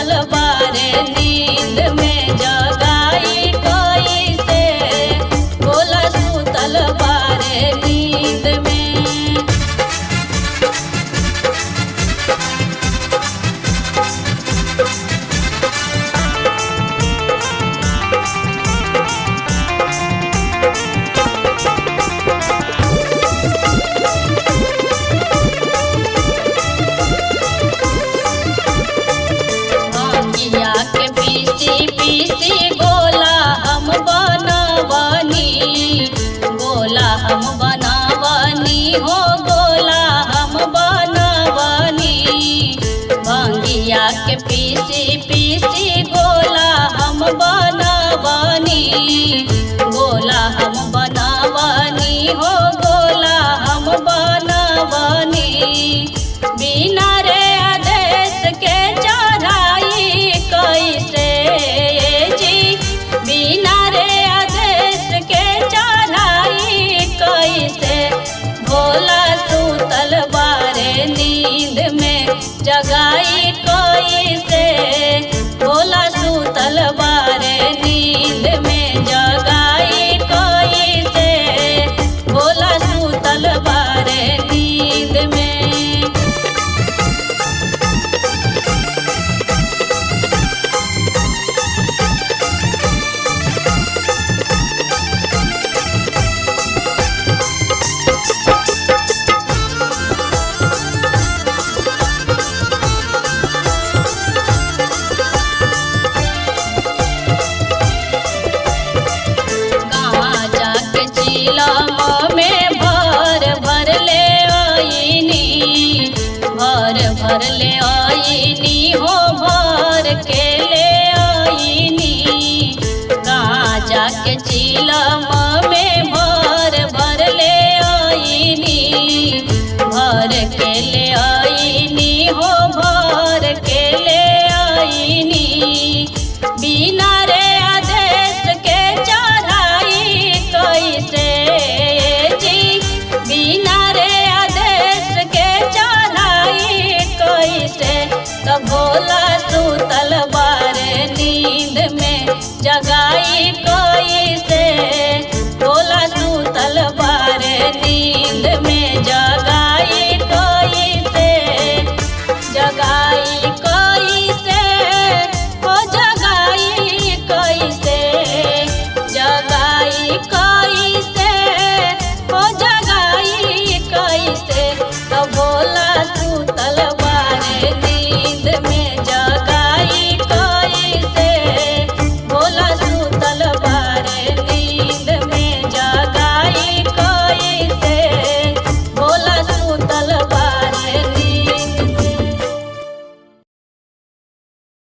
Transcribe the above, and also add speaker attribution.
Speaker 1: सुतल बारे नींद में जगाई कैसे, भोला सुतल बारे नींद में। भांगिया के पीसी पीसी गोला हम बनवनी, गोला हम बनवनी हो गोला हम बनवनी। भांगिया के पीसी पीसी गोला हम बनवनी, गोला हम बनवनी हो गोला हम बनवनी। बिना रे आदेश के चढ़ाई कैसे जी, बिना रे आदेश के चढ़ाई कैसे, भोला सुतल बारे नींद में जगाई कैसे, भोला सुतल बारे नींद में जगाई कैसे, भोला सुतल बारे नींद में। गांजा के चिलम में भर भर ले आईनी, भर भर ले आईनी हो।